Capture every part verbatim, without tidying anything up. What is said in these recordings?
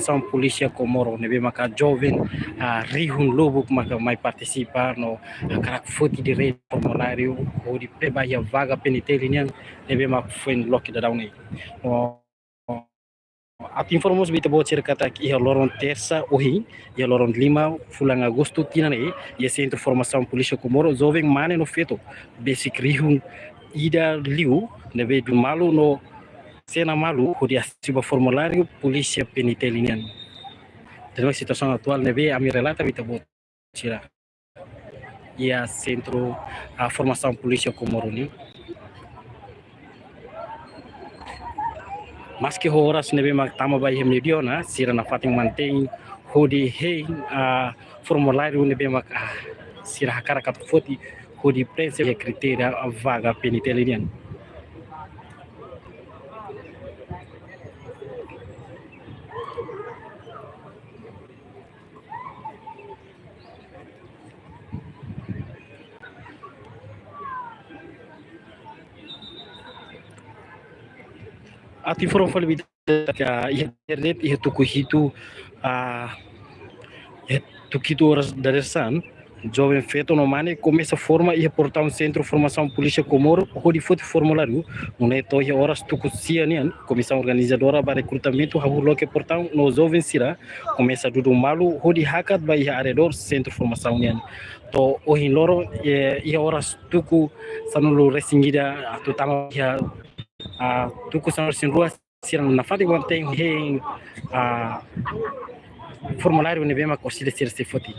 Formasaun Polísia Komoro ne'ebé maka joven, ah, rihun lubuk maka mai partisipa no, ah, hakarak foti direitu formuláriu hodi preenxe ba iha vaga P N T L nian ne'ebé maka foin loke daudaun ne'e. No atu informa mós ba ita-boot sira katak iha loron tersa ohin, iha loron lima fulan Agostu tinan ne'e, iha Sentru Formasaun Polísia Komoro, joven mane no feto besik rihun ida liu ne'ebé dudu malu no sena malu hodi asesu ba formuláriu polísia P N T L nian. Ida-ne'e situasaun atuál ne'ebé ami relata ba ita-boot sira iha Sentru, ah, Formasaun Polísia Komoro nian. Maski ho oras ne'ebé mak tama ba iha meiudia ona, sira nafatin mantein hodi hein, ah, formuláriu ne'ebé mak, ah, sira hakarak atu foti hodi preenxe iha kritéria vaga P N T L nian. Atu informa fali ba ita katak iha internet, iha tuku hitu, ah, iha tuku hitu oras dadeer-saan, joven feto no mane komesa forma iha portaun Sentru Formasaun Polísia Komoro hodi foti formuláriu, nune'e to'o iha oras tuku sia nian, komisaun organizadora ba rekrutamentu hahú loke portaun no joven sira komesa dudu malu hodi hakat ba iha arredór Sentru Formasaun nian. To'o ohin loron, eh, iha oras tuku sanulu-resin-ida atu tama iha, ah, tuku sanulu-resin-rua sira nafatin mantein hein, ah, formuláriu ne'ebé mak orsida sira sei foti.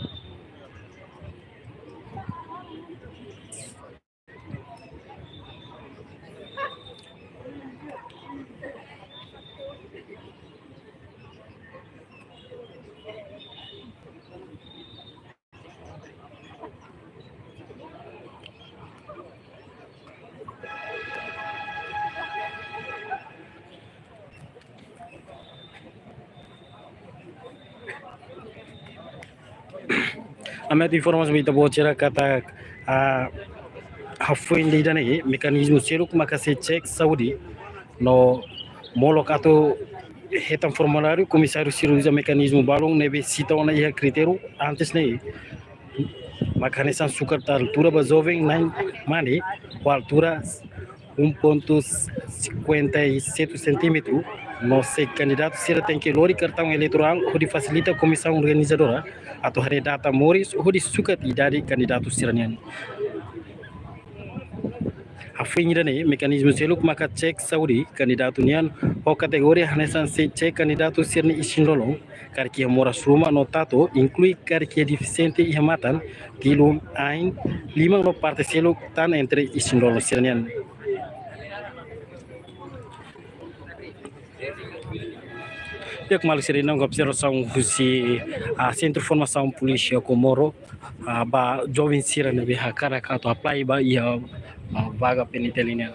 Ami atu informa mós ba ita-boot sira katak, ah, hafoin ida-ne'e mekanizmu seluk maka sei cek saúde no molok atu hetan formuláriu, komisáriu sira uza mekanizmu balun ne'ebé sita ona iha kritériu antes ne'e. Maka hanesan sukat altura ba joven na'in mane ho altura um ponto cinquenta e sete centímetro, no sei kandidatu sira tenke lori kartaun eleitorál hodi fasilita komisaun organizadora atu haree data moris hodi sukat idade kandidatu sira-nian. Hafoin ida-ne'e mekanizmu seluk maka cek saúde kandidatu nian ho kategoria hanesan sei cek kandidatu sira-nia isin-lolon, karik iha moras ruma no tatu, inklui karik iha defisiente iha matan, tilun, ain, liman no parte seluk tan entre isin-lolon sira-nian. Di'ak maluk sira, ne'e maka observasaun husi, ah, Sentru Formasaun Polísia Komoro, ah, ba joven sira ne'ebé hakarak atu apply ba iha, ah, vaga P N T L nian.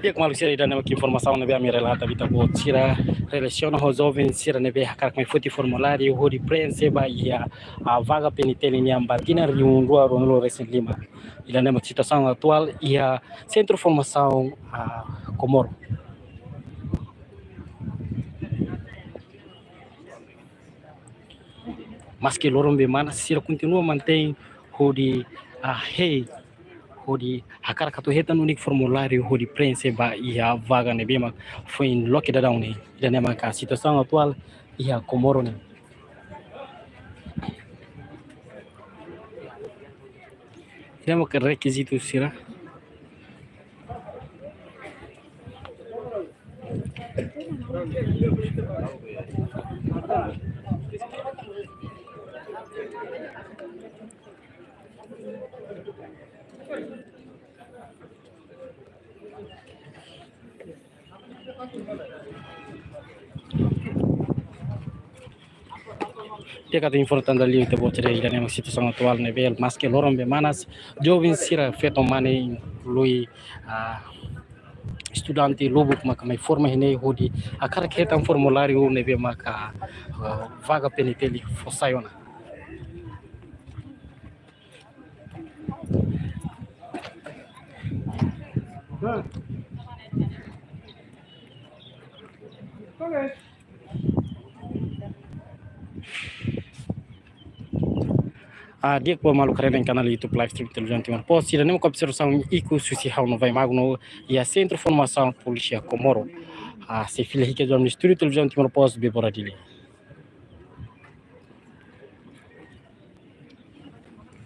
Di'ak maluk sira, ida-ne'e maka informasaun ne'ebé ami relata ba ita-boot sira relasiona ho joven sira ne'ebé hakarak mai foti formuláriu hodi preenxe ba iha, ah, vaga P N T L nian ba tinan rihun rua ruanulu-resin-lima. Ida-ne'e maka situasaun atuál iha Sentru Formasaun, ah, Komoro. Maski loron be manas, sira kontinua mantein hodi, ah, hein, hodi hakarak atu hetan unik formuláriu hodi preenxe ba iha vaga ne'ebé mak foin loke daudaun ne'e. Ida-ne'e maka situasaun atuál iha Komoro nian. Ida-ne'e maka rekizitu sira. Ida-ne'e importante liu ita-boot sira, ida-ne'e mak situasaun atuál ne'ebé, maske loron be manas, joven sira feto mane inklui, ah, estudante lubuk maka mai forma iha ne'e hodi hakarak hetan formuláriu ne'ebé maka, ah, vaga P N T L fó sai ona. Ah, di'ak, ba maluk haree kanál YouTube live stream Televizaun Timor Post, ida-ne'e mak observasaun ikus husi ha'u no Vai Magno iha Sentru Formasaun Polísia Comoro. Ah, sei fila hikas ba estúdiu Televizaun Timor Post, Bebora Dili.